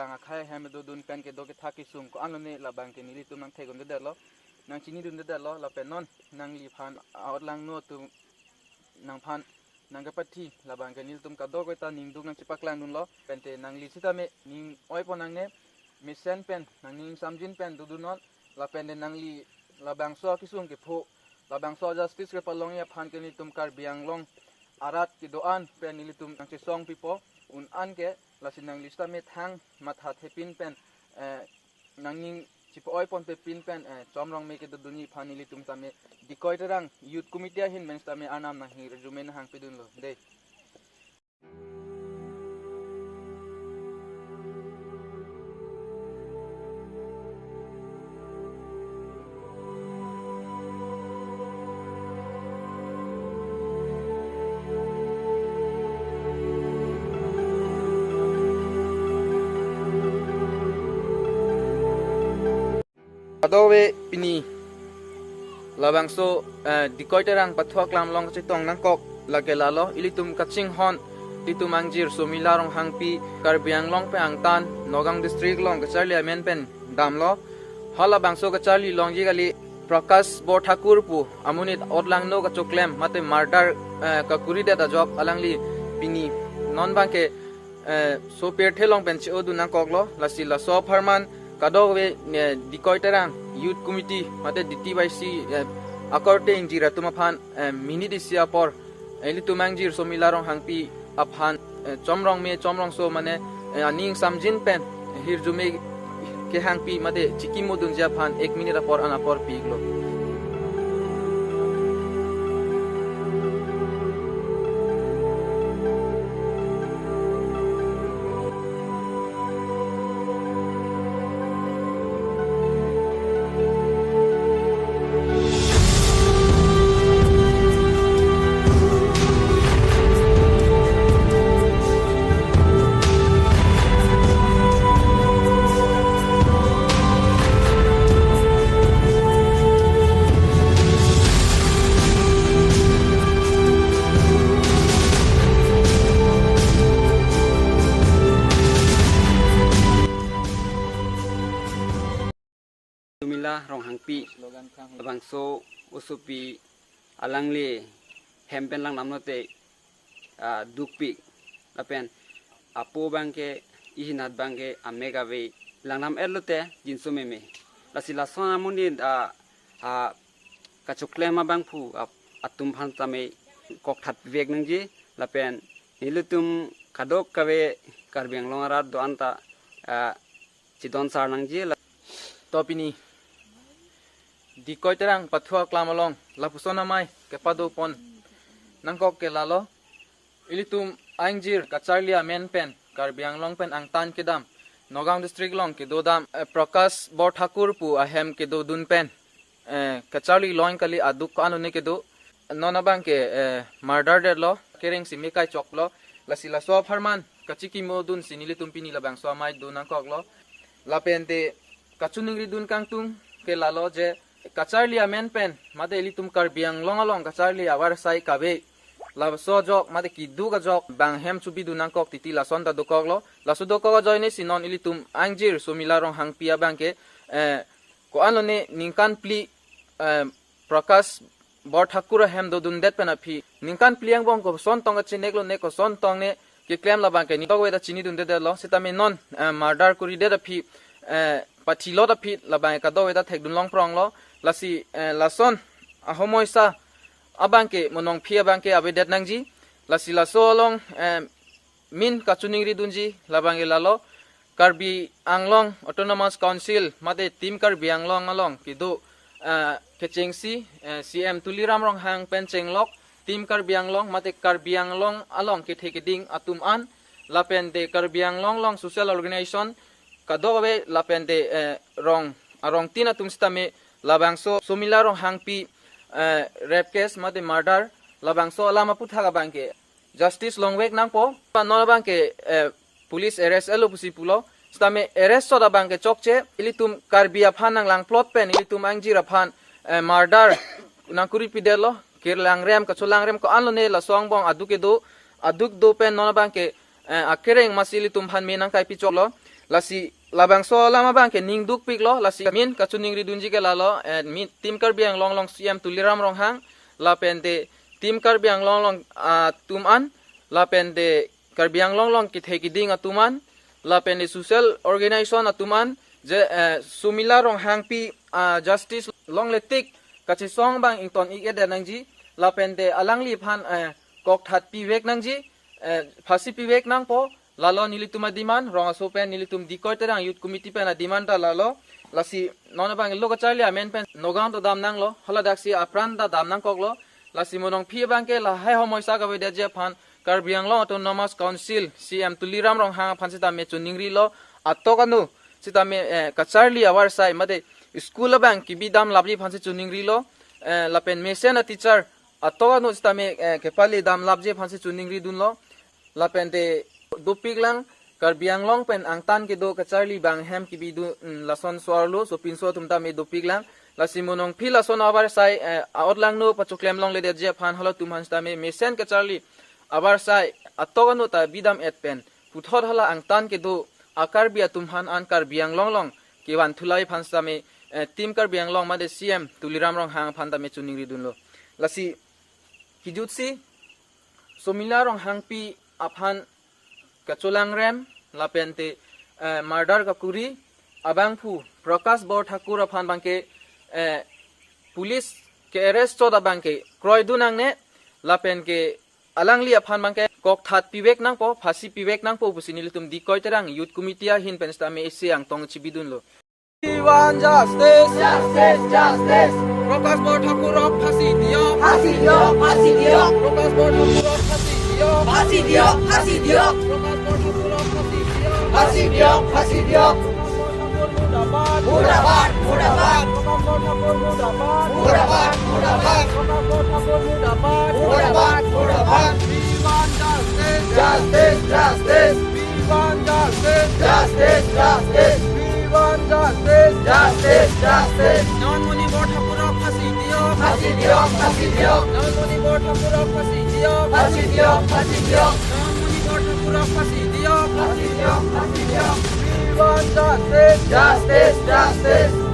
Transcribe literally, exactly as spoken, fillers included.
Tang akhai ahem dodun pen kedo kethak kesung ko-an lone labang ke nelitum nangthekdundedetlo, nangchinidundedetlo, lapen non nangliphan a-Odlangno atum nangphan nangkepathi labang ke nelitum kadokave ta ningduk nangchepaklangdunlo, pente nangli sitame ning oipon nangne, mesen pen nangning samjin pen dodunnon, lapente nangli labangso akesung kepho, labangso justice kepalongji aphan ke nelitum Karbi Anglong arat kedo-an pen nelitum nangchesongpipo, un-an ke, lasi nangli sitame thang matha thepin pen, eh, nangning chipo-oiponpepin pen, eh, Chom Rongme kedodunji aphan nelitum tame Dikoi Terang Youth Committee ahin pen sitame arnam nanghirjume nanghangpidunlo. Dei. Kadokave pini labangso, eh, Dikoi Terang Pathu Aklam along kachetong nangkok lake lalo, ilitum kachinghon, ilitum angjir Somila Ronghangpi, Karbi Anglong pen angtan, Nagaon District along kacharli amen pen damlo. Halabangso kacharli longji kali Prakash Borthakur pu amonit Odlangno kachoklem mate murder, eh, kakuridet ajok alangli pini non abangke, eh, sopirthe along pen che-odun nangkoklo, lasi laso apharman kadokave, eh, Dikoi Terang Youth Committee mate D T Y C, eh, akorte ingjir atum aphan, eh, minit isi apor, eh, ilitum angjir Somila Ronghangpi aphan, eh, Chom Rongme, Chom Rongso mane, eh, aning samjin pen hirjume kehangpi mate chikimodunji aphan ek minit apor an apor pi-iklo. Somila Ronghangpi, labangso osopi alangli hem pen langdamlote, ah, dukpik, lapen apo abangke, ihinat abangke amek ave, langdam-etlote jinso meme. Lasi lason amonit, ah, ah, kachoklem abangphu, ah, atum aphan tame kokthat vek nangji, lapen nelitum kadokave Karbi Anglong arat do-an ta, ah, chidon sar nangji la. To pini Dikoi Terang Pathu Aklam along lapuson amei kepadopon nangkok ke lalo, ilitum angjir kacharli amen pen Karbi Anglong pen angtan kedam, Nagaon District along kedodam, eh, Prakash Borthakur pu ahem kedodun pen, eh, kacharli long kali, aduk ko-an lone kedo. Non abangke, eh, murder detlo, kereng si mekai choklo, lasi laso apharman kachikimodunsi nelitum pini labangso amei do nangkoklo. Lapente kachiningridun kangtung ke lalo je kacharli amen pen mate ilitum Karbi Anglong along kacharli avarsai kave, laso ajok mate keduk ajok bang hem chobidun nangkok titi lason ta dokoklo. Laso dokok ajoinesi non ilitum angjir Somila Ronghangpi abangke, eh, ko-an lone ningkan phli, eh, Prakash Borthakur ahem dodundet pen aphi ningkan phli angbong koson tong kachineklone, koson tong ne keklem labangke nelitum kadokave ta chinidundedetlo, sitame non, eh, murder kuridet aphi, eh, pathilot aphi labangke kadokave ta thekdun longpronglo. Lasi, eh, lason ahomoisa abangke monongphi abangke avedet nangji. Lasi laso along, eh, min kachiningridunji labangke lalo, Karbi Anglong Autonomous Council mate Team Karbi Anglong along kedo, eh, kechengsi, eh, C M Tuliram Ronghang pen chenglok Team Karbi Anglong mate Karbi Anglong along kethe keding atum an, lapente Karbi Anglong along social organization kadokave lapente, eh, rong arongtin atum sitame labangso Somila Ronghangpi, eh, rape case mate murder labangso alam aputhak abangke justice longvek nangpo. Non abangke, eh, police arrest-etlo pusi pulo. Sitame arrest sot abangke chokche, ilitum Karbi aphan nanglangplot pen ilitum angjir aphan, eh, murder nangkuripidetlo. Kelangrem kacholangrem ko-an lone laso angbong aduk kedo, aduk do pen non abangke, eh, akereng masi ilitum aphan me nangkaipi choklo. Lasi labangso alam abangke ning dukpiklo, lasi min kachiningri dunji ke lalo, eh, min Team Karbi Anglong along C M Tuliram Ronghang, lapente Team Karbi Anglong along atum an, lapente Karbi Anglong along kethe keding atum an, lapente social organization atum an, je, eh, Sumila Ronghangpi, ah, justice longle tik kachesong abang ington ik-edet nangji, lapente alangliphan, eh, kokthat pivek nangji, eh, phasi pivek nangpo, lalo nelitum ademand, rong aso pen nelitum Dikoi Terang Youth Committee pen ademand ta lalo, lasi non abang lo kacharli amen pen Nagaon ta dam nanglo, haladaksi apran ta dam nangkoklo, lasi mo nongphi abangke lahai homoisa kavedetji aphan Karbi Anglong Autonomous Council C M Tuliram Ronghang aphan sitame chiningrilo, atok anu sitame, eh, kacharli avarsai mate school abang kebi damlapji aphansi chiningrilo, eh, lapen mesen a-teacher atok anu sitame, eh, kepale damlapji aphansi chiningri dunlo, lapente dopiklang Karbi Anglong pen angtan kedo kacharli abang hem kebi dun, mm, lason so-arlo sopinso atum tame dopiklang, lasi mo nongphi lason avarsai, eh, a-otlang no pachoklem longledetji aphan halatum aphan sitame mesen kacharli avarsai atok anu ta bidam-et pen puthot hala angtan kedo a-Karbi atum aphan an Karbi Anglong along kevan thulai aphan sitame, eh, Team Karbi Anglong mate C M Tuliram Ronghang aphan tame chiningri dunlo. Lasi kejutsi Sumila Ronghangpi aphan kacholangrem lapente, eh, murder kakuri abangphu Prakash Borthakur aphan abangke, eh, police ke-arrest chot abangke kroidun nangne, lapenke alangli aphan abangke kokthat pivek nangpo, phasi pivek nangpo pusi nelitum Dikoi Terang Youth Committee ahin pen sitame isi angtong chibidunlo. We want justice. Justice, justice. Prakash Borthakurok phasi diyo. Phasi diyo, phasi diyo. Prakash Borthakurok phasi diyo. Phasi diyo, phasi diyo. Prakash Borthakurok phasi diyo. Phasi diyo, phasi diyo. Prakash Borthakur murdabad. Murdabad, murdabad. Prakash Borthakur murdabad. Murdabad, murdabad. Prakash Borthakur murdabad. Murdabad, murdabad. We want justice. Justice, justice. We want justice. Justice, justice. We want justice. Justice, justice. Jan Moni Borthakurok phasi diyo. Phasi diyo, phasi diyo. Jan Moni Borthakurok phasi diyo. Phasi diyo, phasi diyo. Jan Moni Borthakurok phasi diyo. Phasi diyo, phasi diyo. We want justice. Justice, justice.